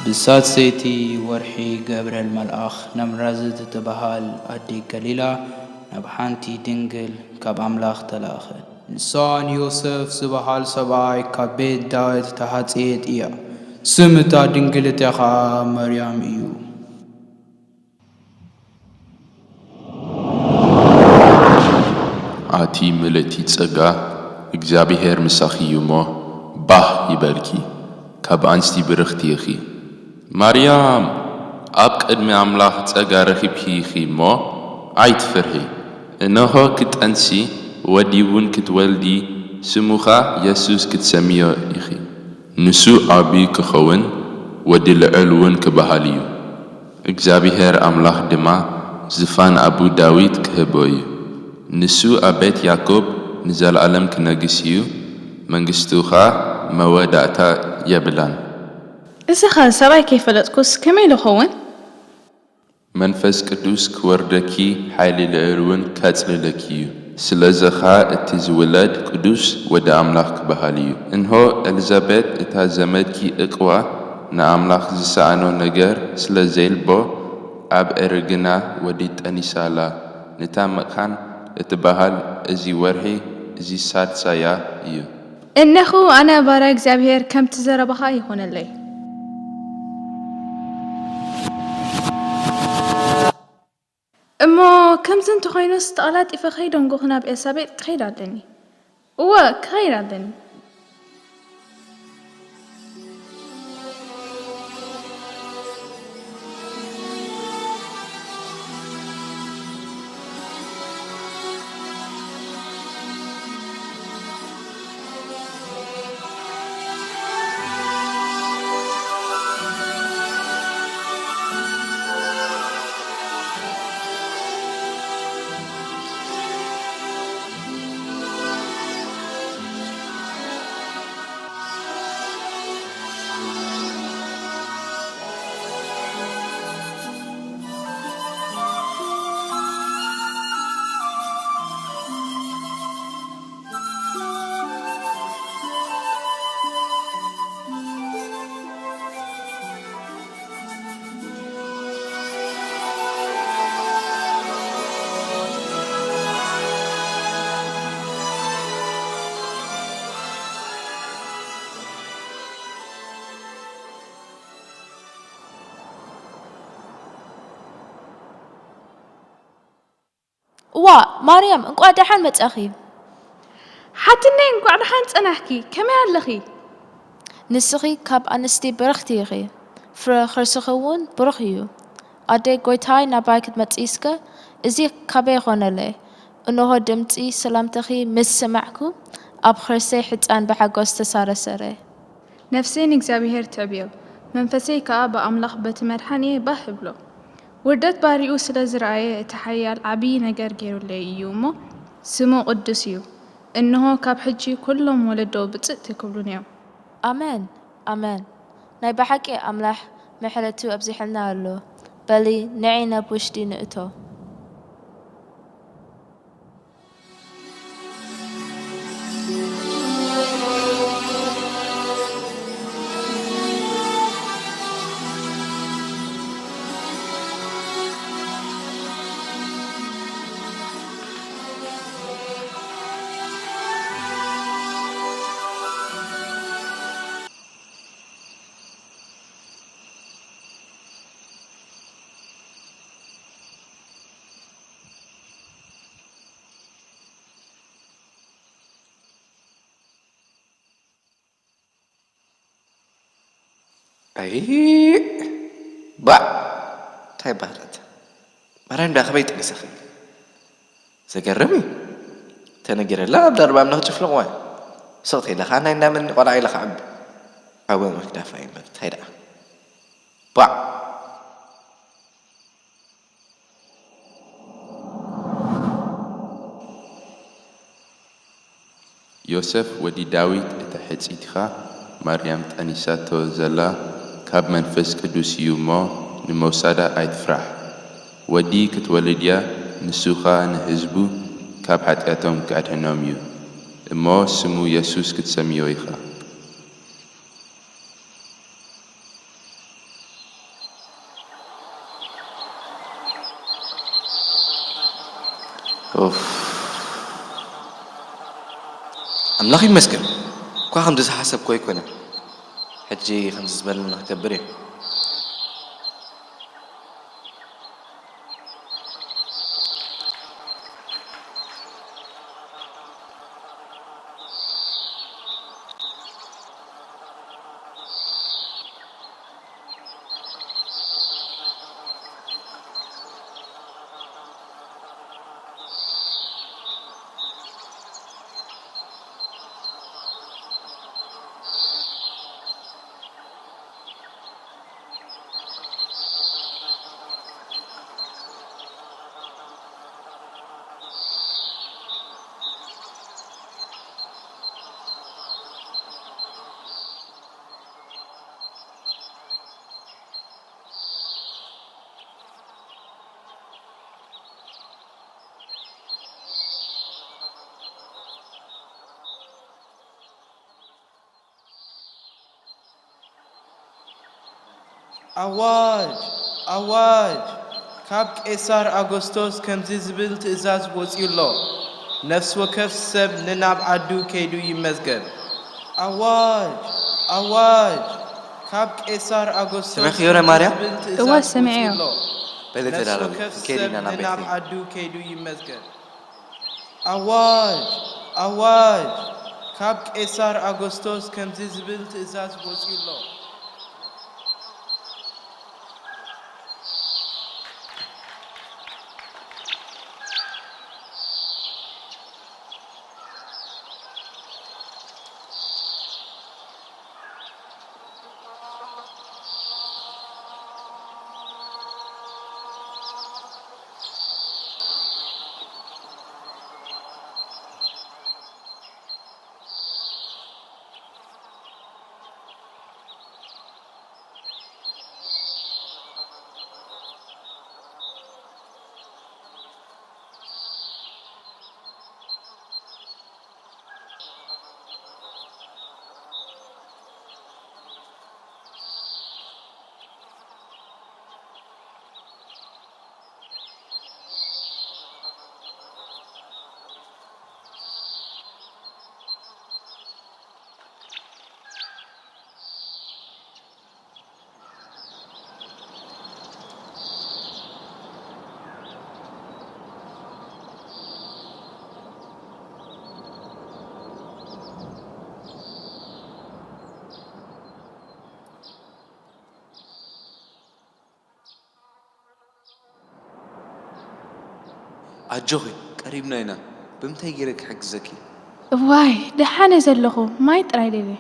ብሳልሰይቲ ወርሒ ገብርኤል መልኣኽ ናምራዝት እትበሃል ኣዲ ገሊላ ናብ ሓንቲ ድንግል ካብ ኣምላኽ ተላእኸ። ንሳ ንዮሴፍ ዝበሃል ሰብኣይ ካብ ቤት ዳዊት እተሓጽየት እያ። ስም እታ ድንግል እቲኣ ኸኣ መርያም እዩ። ኣቲ ምልእቲ ጸጋ፣ እግዚኣብሄር ምሳኺ እዩ እሞ፣ ባህ ይበልኪ፣ ካብ ኣንስቲ ብርኽቲ ኢኺ። ማርያም፣ ኣብ ቅድሚ ኣምላኽ ጸጋ ረኺብኪ ኢኺ እሞ፣ ኣይትፍርሂ። እንሆ፣ ክትጠንሲ፣ ወዲ እውን ክትወልዲ፣ ስሙኻ የሱስ ክትሰምዮ ኢኺ። ንሱ ዓቢ ክኸውን፣ ወዲ ልዑል እውን ክበሃል እዩ። እግዚኣብሄር ኣምላኽ ድማ ዝፋን ኣቡ ዳዊት ክህቦ እዩ። ንሱ ኣብ ቤት ያኮብ ንዘለኣለም ክነግስ እዩ፣ መንግስቱ ኸኣ መወዳእታ የብላን። እዚኸ ሰብኣይ ከይፈለጥኩስ ከመይ ኢሉ ኸውን? መንፈስ ቅዱስ ክወርደኪ፣ ሓይሊ ልዑል እውን ከጽልለኪ እዩ። ስለዚ ኸኣ እቲ ዝውለድ ቅዱስ ወዲ ኣምላኽ ክበሃል እዩ። እንሆ፣ ኤልዛቤጥ እታ ዘመድኪ ዕቕባ ንኣምላኽ ዝሰኣኖ ነገር ስለ ዘይልቦ፣ ኣብ እርግና ወዲ ጠኒሳ ኣላ። ንታ መካን እትበሃል እዚ ወርሒ እዚ ሳድሳያ እዩ። እነሆ፣ ኣነ ባርያ እግዚኣብሄር፣ ከምቲ ዘረባኻ ይኹነለይ። እሞ ከምዚ እንተኾይኑስ፣ ተቐላጢፈ ከይደንጎኹ ናብ ኤልሳቤጥ ክኸይድ ኣለኒ። እወ፣ ክኸይድ ኣለኒ። ዋእ ማርያም እንቋዕ ደሓን መጻኺ። ሓትነይ እንቋዕ ደሓን ጸናሕኪ፣ ከመይ ኣለኺ? ንስኺ ካብ ኣንስቲ ብርኽቲ ኢኺ፣ ፍረ ኸርስኺ እውን ብሩኽ እዩ። ኣደይ ጐይታይ ናባይ ክትመጽኢስከ እዚ ካበይ ኾነለይ? እንሆ ድምጺ ሰላምታኺ ምስ ሰማዕኩ፣ ኣብ ኸርሰይ ሕጻን ብሓጎስ ተሳረሰረ። ነፍሰይ ንእግዚኣብሄር ተዕብዮ፣ መንፈሰይ ከኣ ብኣምላኽ በቲ መድሓኒየ ባህ እብሎ። ውርደት ባሪኡ ስለ ዝረኣየ እቲ ሓያል ዓብዪ ነገር ገይሩለይ እዩ እሞ፣ ስሙ ቅዱስ እዩ። እንሆ፣ ካብ ሕጂ ኵሎም ወለዶ ብጽእቲ ክብሉኒ እዮም። ኣመን፣ ኣመን። ናይ ብሓቂ ኣምላኽ ምሕረቱ ኣብዚሑልና ኣሎ። በሊ፣ ንዒ ናብ ውሽጢ ንእቶ። ኣይ ባእ እንታይ ባህረት ማርያም ዳ ከመይ ጠኒሰኺ ዘገርም እዩ ተነጊረላ ኣብ ደርባ እምነ ክጭፍልቕዋ ስቕቲ ኢለ ከዓ ናይ እንዳመኒ ቆልዓ ኢለ ክዓቢ ዓወ መክዳፋ እዩ እምበር እንታይ ደኣ ባእ ዮሰፍ ወዲ ዳዊት እታ ሕጽይትኻ ማርያም ጠኒሳቶ ዘላ ካብ መንፈስ ቅዱስ እዩ እሞ ንመውሳዳ ኣይትፍራሕ። ወዲ ክትወልድ እያ፣ ንሱ ኸኣ ንህዝቡ ካብ ሓጢኣቶም ክኣድሕኖም እዩ። እሞ ስሙ የሱስ ክትሰምዮ ኢኻ። ኡፍ። ኣምላኽ ይመስገን። እኳ ከምዚ ዝሓሰብኩ ኣይኮነን። ሕጂ ከምዚ ዝበለኒ ክገብር እየ። ኣዋጅ! ኣዋጅ! ካብ ቄሳር ኣጎስቶስ ከምዚ ዝብል ትእዛዝ ወጺኡ ኣሎ፣ ነፍሲ ወከፍ ሰብ ንናብ ዓዱ ከይዱ ይመዝገብ። ኣዋጅ! ኣዋጅ! ካብ ቄሳር ኣጎስቶስ ሰሚዕክዮ ነ ከምዚ ማርያም? ዝብል ትእዛዝ እወ፣ ሰሚዐዮ። ወጺኡ ኣሎ፣ በሊ ነፍሲ ተዳለዊ፣ ወከፍ ክንከይድ ሰብ ኢና ናብ ቤት ንናብ ልሄም። ዓዱ ከይዱ ይመዝገብ። ኣዋጅ! ኣዋጅ! ካብ ቄሳር ኣጎስቶስ ከምዚ ዝብል ትእዛዝ ወጺኡ ኣሎ። ኣጆኺ፣ ቀሪብና ኢና። ብምንታይ ገይረ ክሕግዘኪ? እዋይ፣ ደሓን እየ ዘለኹ። ማይ ጥራይ ደልየ።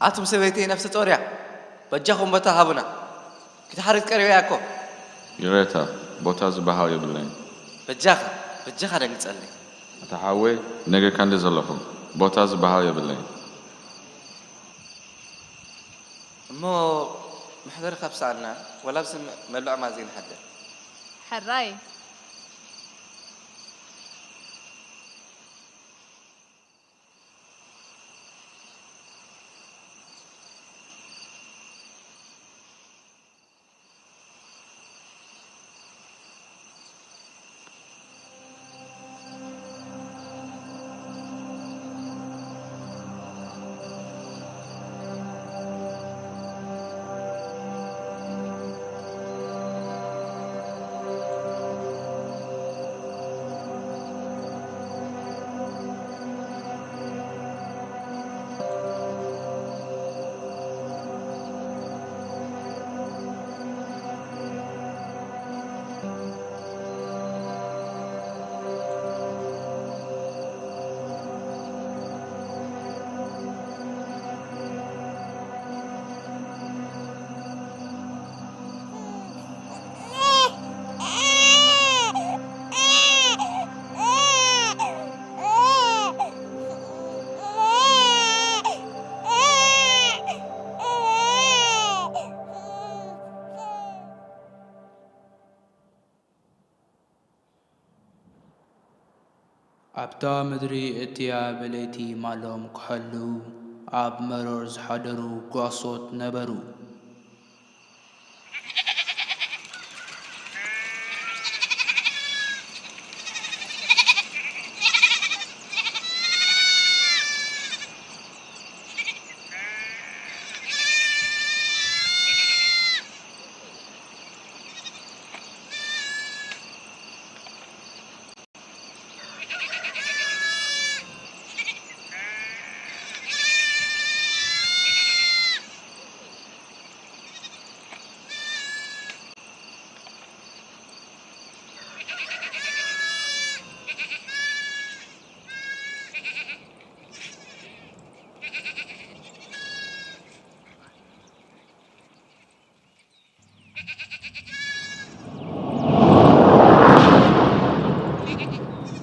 ኣቱም ሰበይቲ ነፍሰ ጾር እያ። በጃኹም ቦታ ሃቡና። ክትሓርድ ቀሪበ እያ እኮ። ይቕሬታ፣ ቦታ ዝበሃል የብለይን። በጃኻ፣ በጃኻ ደንግጸለይ። ኣታ ሓወይ፣ ነጊረካ እንደ ዘለኹ፣ ቦታ ዝበሃል የብለይን። እሞ መሕደሪ ካብ ሰኣንና፣ ወላ ኣብዚ መብልዒ ማእዚ ንሓድር። ሕራይ። ኣብታ ምድሪ እቲኣ ብለይቲ ማሎም ክሕልዉ ኣብ መሮር ዝሓደሩ ጓሶት ነበሩ።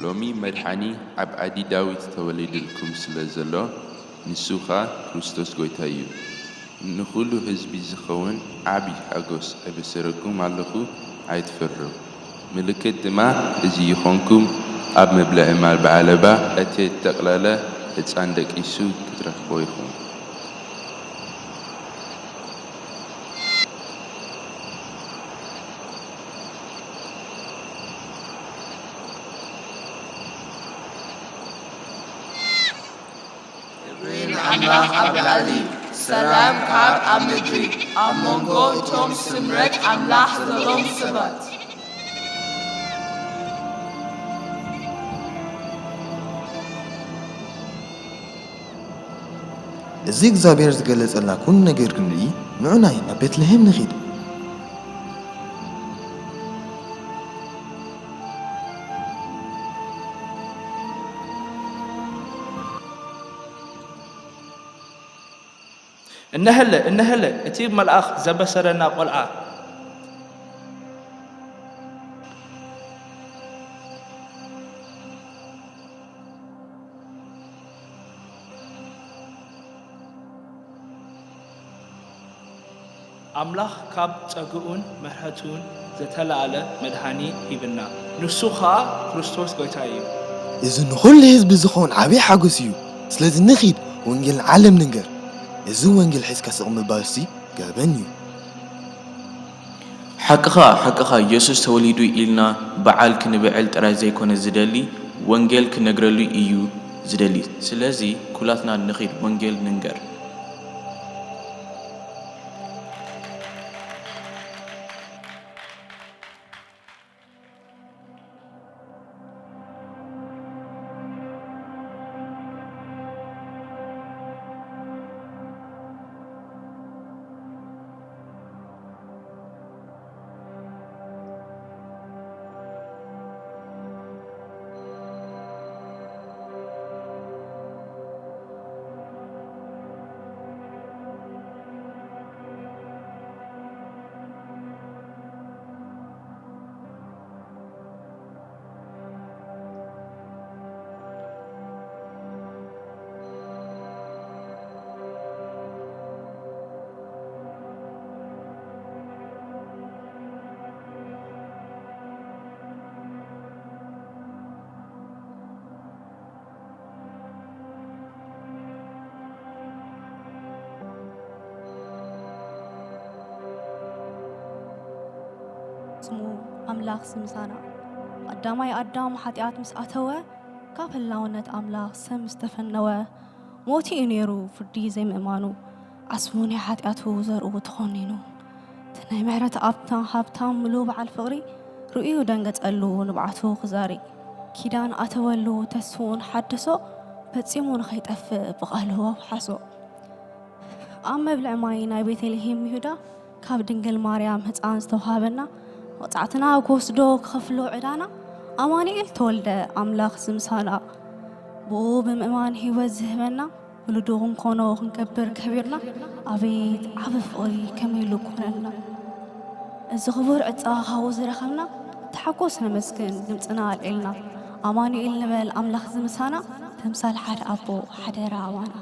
ሎሚ መድሓኒ ኣብ ዓዲ ዳዊት ተወሊዱልኩም ስለ ዘሎ፣ ንሱ ኸኣ ክርስቶስ ጐይታ እዩ። ንኹሉ ህዝቢ ዝኸውን ዓቢ ሓጎስ ኣበስረኩም ኣለኹ፣ ኣይትፍርሑ። ምልክት ድማ እዚ ይኾንኩም፣ ኣብ መብልዒ ማል ብዓለባ እተጠቕለለ ህጻን ደቂሱ ክትረኽቦ ኢኹም። ክብሪ ንኣምላኽ ኣብ ላዕሊ፣ ሰላም ካብ ኣብ ምድሪ፣ ኣብ መንጎ እቶም ስምረት ኣምላኽ ዘለዎም ሰባት። እዚ እግዚኣብሔር ዝገለጸልና ኩሉ ነገር ክንርኢ፣ ንዑናይ ናብ ቤትልሔም ንኺድ። እነሀለ፣ እነሀለ፣ እቲ መልኣኽ ዘበሰረና ቈልዓ። ኣምላኽ ካብ ጸግኡን ምሕረቱን ዘተላኣለ መድሓኒ ሂብና፣ ንሱ ኸኣ ክርስቶስ ጐይታ እዩ። እዚ ንኹሉ ህዝቢ ዝኸውን ዓብዪ ሓጎስ እዩ። ስለዚ ንኺድ፣ ወንጌል ንዓለም ንንገር። እዚ ወንጌል ሒዝካ ስቕ ምባልሲ ገበን እዩ። ሓቅኻ፣ ሓቅኻ፣ የሱስ ተወሊዱ ኢልና በዓል ክንብዕል ጥራይ ዘይኮነ ዝደሊ፣ ወንጌል ክነግረሉ እዩ ዝደሊ። ስለዚ ኩላትና ንኺድ ወንጌል ንንገር። ስሙ ኣምላኽ ስምሳና። ቀዳማይ ኣዳም ሓጢኣት ምስ ኣተወ፣ ካብ ህላውነት ኣምላኽ ሰብ ምስ ተፈነወ፣ ሞት እዩ ነይሩ ፍርዲ ዘይምእማኑ፣ ዓስቡ ናይ ሓጢኣቱ ዘርኡ ተኾኒኑ። እቲ ናይ ምሕረት ኣብታ ሃብታም ምሉእ በዓል ፍቕሪ፣ ርእዩ ደንገጸሉ ንብዓቱ ክዛሪ። ኪዳን ኣተወሉ ተስፍኡን ሓደሶ፣ ፈጺሙ ንኸይጠፍእ ብቓሉ ኣውሓሶ። ኣብ መብልዒ ማይ ናይ ቤተልሔም ይሁዳ፣ ካብ ድንግል ማርያም ህፃን ዝተውሃበና፣ መቕጻዕትና ክወስዶ ክኸፍሎ ዕዳና፣ ኣማኑኤል ተወልደ ኣምላኽ ዝምሳና። ብኡ ብምእማን ህይወት ዝህበና፣ ውሉዱ ክንኮኖ ክንከብር ከቢርና፣ ኣቤት ዓቢ ፍቕሪ ከመይ ኢሉ ኮነልና። እዚ ክቡር ዕፃ ካብኡ ዝረኸብና፣ ተሓጎስ ነመስግን ድምፅና ኣልዒልና። ኣማኑኤል ንበል ኣምላኽ ዝምሳና፣ ተምሳል ሓደ ኣቦ ሓደራ ኣባና።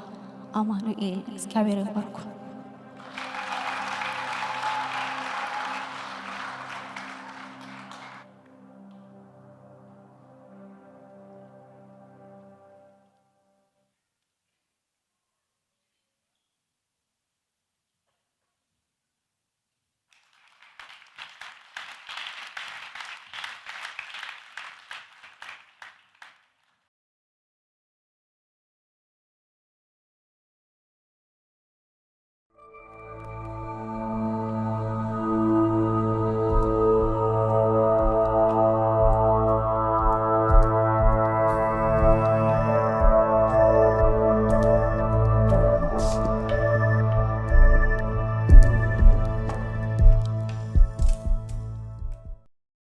ኣማኑኤል እግዚኣብሔር ይባርኩም።